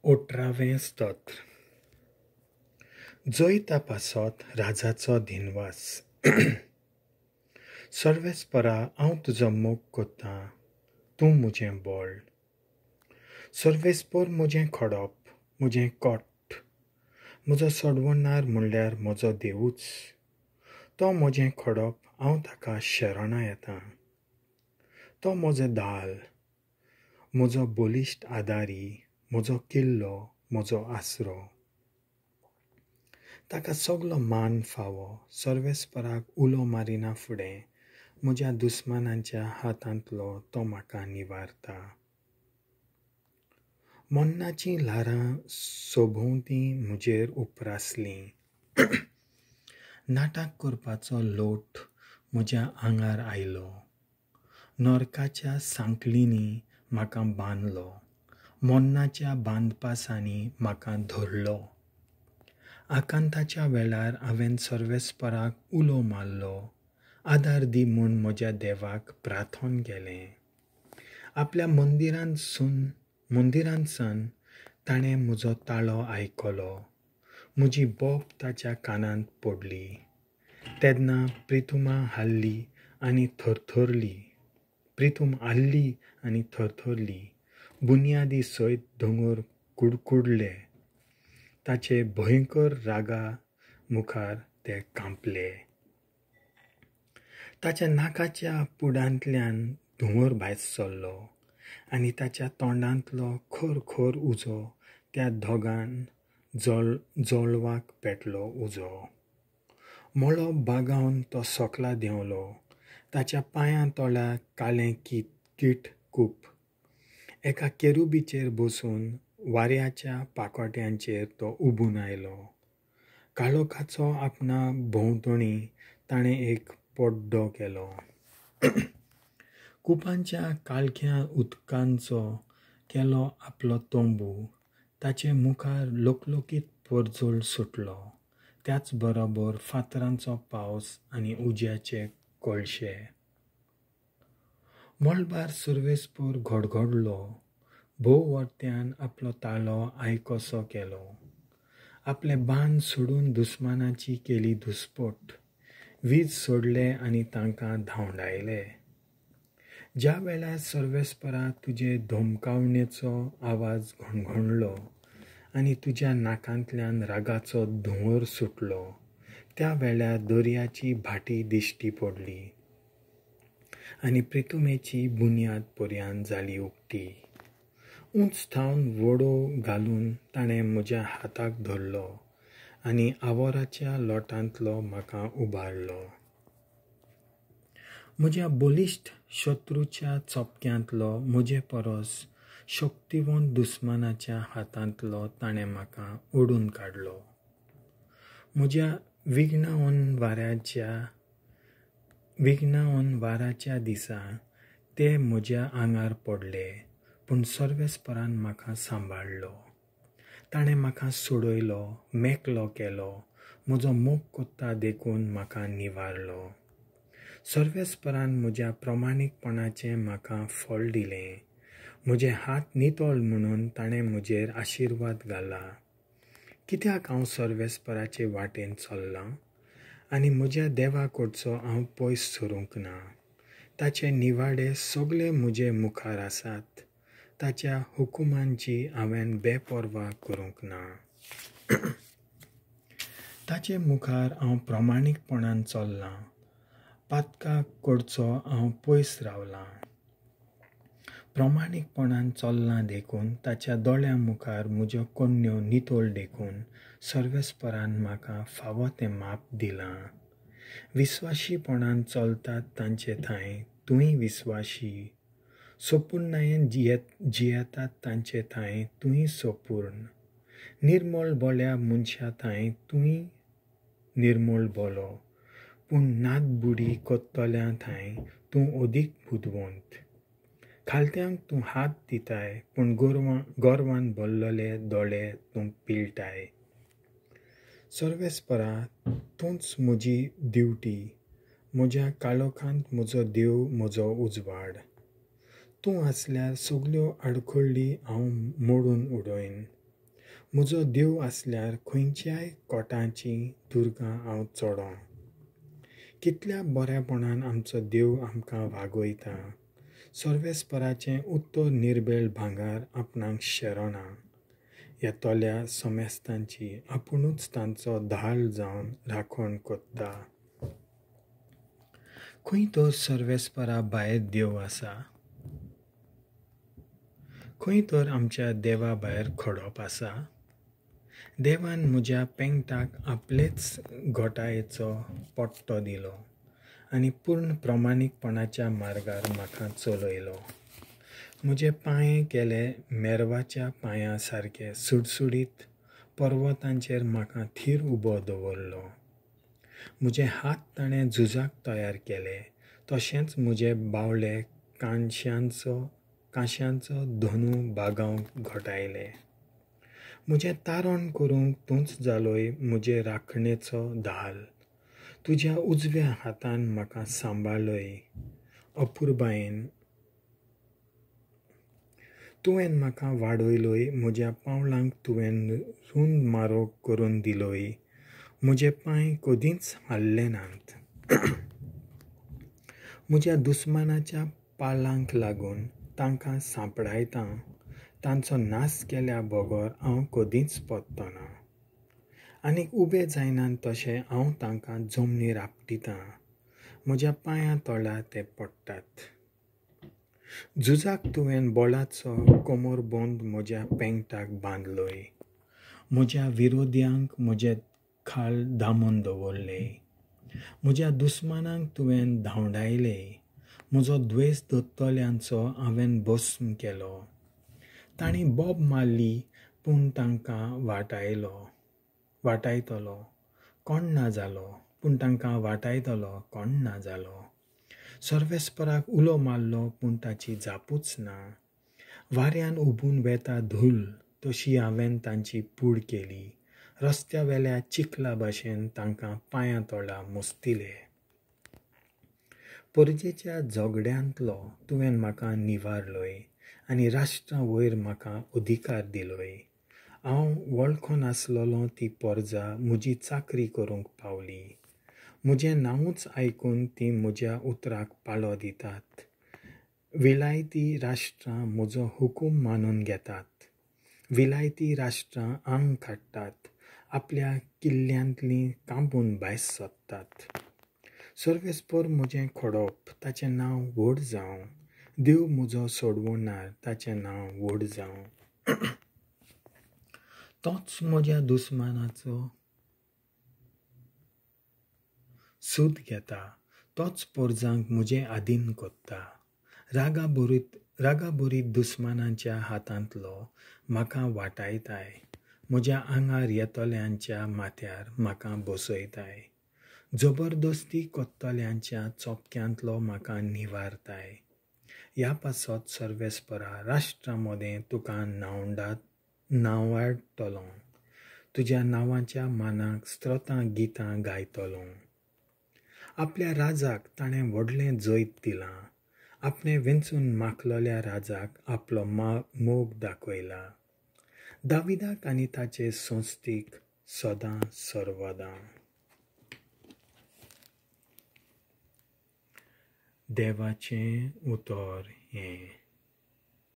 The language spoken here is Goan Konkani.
18वें स्तोत्र. जैता पासत राजाचो दिनवास. सर्वेस्परा, हांव तुजो मोग कोत्तां, तूं म्हजें बळ. सर्वेस्पर म्हजें खडप, म्हजें कोट, म्हजो सोडवणार म्हणल्यार म्हजो देवूच. तो म्हजें खडप, हांव ताका शरणां येता. तो म्हजो दाल, म्हजो बलिश्ट आदारी, म्हजो किल्लो, म्हजो आसरो. ताका सगलो मान फावो. सर्वेस्पराक उलो मारिना फुडें म्हज्या दुस्मानांच्या हातांतलो तो म्हाका निवारता. मन्नाचीं ल्हारां सभोंवतीं म्हजेर उप्रासलीं. नाटक करपाचो लोट म्हज्या आंगार आयलो. नरकाच्या सांकळींनी म्हाका बांदलो. मन्नाच्या बांदपासांनी म्हाका धरलो. आकांताच्या वेळार हांवें सर्वेस्पराक उलो मारलो. आदार दी म्हूण म्हज्या देवाक प्रार्थन केलें. आपल्या मंदिरांतसून ताणें म्हजो ताळो आयकलो. म्हजी बोब ताच्या कानांत पडली. तेन्ना प्रिथुमा हाल्ली आनी थरथरली. प्रिथूम हाल्ली आनी थरथरली. बुन्यादी सयत दोंगर कुडकुडले. ताचे भयंकर रागा मुखार ते कांपले. ताच्या नाकाच्या पुडांतल्यान धुंवर भायर सरलो आनी ताच्या तोंडांतलो खर खर उजो त्या दोगान जळवाक पेटलो उजो. मळब बागावन तो सकला देंवलो. ताच्या पांयां तोळा काळें कीट कूप. एका केरुबीचेर बसून वाऱ्याच्या पाकोट्यांचेर तो उबून आयलो. काळोखाचो आपणा भोंवतणी ताणें एक पड्डो केलो. कुपांच्या काळख्या उदकांचो केलो आपलो तंबू. ताचे मुखार लोकलोकीत परजळ सुटलो. त्याच बरोबर फातरांचो पावस आनी उज्याचे कळशे. मळबार सर्वेस्पर घडघडलो. भोव वर्त्यान आपलो ताळो आयकोसो केलो. आपले बांद सोडून दुस्मानाची केली दुस्पट. वीज सोडले आनी तांकां धांवडायले. ज्या वेळार सर्वेस्परा तुजे धमकावणेचो आवाज घणघणलो आनी तुज्या नाकांतल्यान रागाचो धुंवर सुटलो, त्या वेळार दर्याची भाटी दिश्टी पडली आनी प्रितुमेची बुन्याद पर्यान जाली उक्ती. उंच थावन वडो घालून ताणें म्हज्या हाताक धरलो आनी आवराच्या लोटांतलो म्हाका उबारलो. म्हज्या बलिश्ट शत्रूच्या चपक्यांतलो, म्हजे परस शक्तिवंत दुस्मानाच्या हातांतलो ताणें म्हाका ओडून काडलो. म्हज्या विघ्नावन वाराच्या दिसा ते म्हज्या आंगार पडले, पूण सर्वेस्परान म्हाका सांबाळ्ळो. ताणें म्हाका सोडयलो, मेकलो केलो, म्हजो मोग कोत्ता देखून म्हाका निवारलो. सर्वेस्परान म्हज्या प्रमाणीकपणाचें म्हाका फळ दिलें. म्हजे हात नितळ म्हणून ताणें म्हजेर आशिर्वाद घाला. कित्याक हांव सर्वेस्पराचे वाटेन चल्लां आनी म्हज्या देवा कडचो हांव पयस सरूंक ना. ताचे निवाडे सगळे म्हजे मुखार आसात. ताच्या हुकुमांची हांवें बेपर्वा करूंक ना. ताचे मुखार हांव प्रमाणीकपणान चल्लां. पातका कडचो हांव पयस रावलां. प्रमाणीकपणान चल्लां देखून ताच्या दोळ्यां मुखार म्हज्यो कोन्न्यो नितळ देखून सर्वेस्परान म्हाका फावो तें माप दिलां. विस्वाशीपणान चलतात तांचे थांय तूंय विस्वाशी. सोपूर्णायेन जियेतात तांचे थांय तूंय सोपूर्ण. निर्मळ बोल्या मनशा थांय तूंय निर्मळ बोलो. पूण नातबुडी कोत्तल्या थांय तूं अदीक बुदवंत. खालत्यांक तूं हात दिताय, पूण गोरवान भरलेले दोळे तूं पिळटाय. सर्वेस्परा, तूंच म्हजी दिवटी. म्हज्या काळोखांत म्हजो देव म्हजो उजवाड. तूं आसल्यार सगल्यो आडखळी हांव मोडून उडयन. म्हजो देव आसल्यार खंयच्याय कोटांचीं दुर्गां हांव चडों. कितल्या बऱ्यापणान आमचो देव आमकां वागयता. सर्वेस्पराचें उत्तर निर्बेळ भांगर आपणाक शेरोना. येतल्या समेस्तांची आपुणूच तांचो धाल जावन राखण कोत्ता. खंय तर सर्वेस्परा भायर देव आसा? खंय तर आमच्या देवा भायर खडप आसा? देवान म्हज्या पेंगटाक आपलेच घोटायेचो पट्टो दिलो आनी पूर्ण प्रमाणीकपणाच्या मार्गार म्हाका चलयलो. म्हजे पांये केले मेरवाच्या पांयां सारके सुडसुडीत, पर्वतांचेर म्हाका थीर उबो दवरलो. म्हजे हात ताणें झुजाक तयार केले, तशेंच म्हजे बावले कांश्यांचो धनू बागांवक घटायले. म्हजें तारण करूंक तूंच जालोय म्हजे राखणेचो धाल. तुज्या उजव्या हातान म्हाका सांबाळय अपुरबायेन. तुवें म्हाका वाडयलोय, म्हज्या पावलांक तुवें रूंद मारो करून दिलोय. म्हजे पांय कदींच हाल्ले नात. म्हज्या दुस्मानाच्या पालांक लागून तांकां सांपडायतां. तांचो नाश केल्या बगर हांव कदींच परतना. आनीक उबे जायनात तशें हांव तांकां जमनीर आपटितां. म्हज्या पांयां तळा ते पडटात. झुजाक तुवें बळाचो कमरबंद म्हज्या पेंगटाक बांदलोय. म्हज्या विरोध्यांक म्हजे खाल दामून दवरले. म्हज्या दुस्मानांक तुवें धांवडायले. म्हजो द्वेस दत्तल्यांचो हांवें भस्म केलो. तांणी बोब मारली पूण तांकां वाटायतलो कोण ना जालो. पूण तांकां वाटायतलो कोण ना जालो. सर्वेस्पराक उलो मारलो पूण ताची जापूच ना. वाऱ्यान उबून वेता धूल तशी हांवें तांची पूड केली. रस्त्या वेल्या चिखला भाशेन तांकां पांयां तोळा मुस्तिले. परजेच्या झगड्यांतलो तुवें म्हाका निवारलोय आनी राष्ट्रां वयर म्हाका अधिकार दिलोय. हांव वळखनासलोलो ती परजा म्हजी चाकरी करूंक पावली. म्हजें नांवूच आयकून ती म्हज्या उतराक पाळो दितात. विलायती राष्ट्रां म्हजो हुकूम मानून घेतात. विलायती राष्ट्रां आंग काडटात, आपल्या किल्ल्यांतलीं कांपून भायर सोदतात. सर्वेस्पर म्हजें खडप, ताचें नांव व्हड जावं. देव म्हजो सोडवणार, ताचें नांव व्हड जावं. तोच म्हज्या दुस्मानाचो सूद घेता. तोच पोरजांक म्हजे आदीन कोत्ता. रागाभरीत दुस्मानांच्या हातांतलो म्हाका वाटायताय. म्हज्या आंगार येतल्यांच्या माथ्यार म्हाका बसयताय. जबरदस्ती कोत्तल्यांच्या चोपक्यांतलो म्हाका निवारताय. ह्या पासत सर्वेस्परा राष्ट्रां मदें तुका नांवाडटलो. तुज्या नांवाच्या मानाक स्त्रोतां गितां गायतलो. आपल्या राजाक ताणें व्हडलें जैत दिलां. आपणें वेंचून माखलेल्या राजाक आपलो मोग दाखयला. दाविदाक आनी ताचे संस्थीक सदां सर्वदां. देवाचें उतर हें.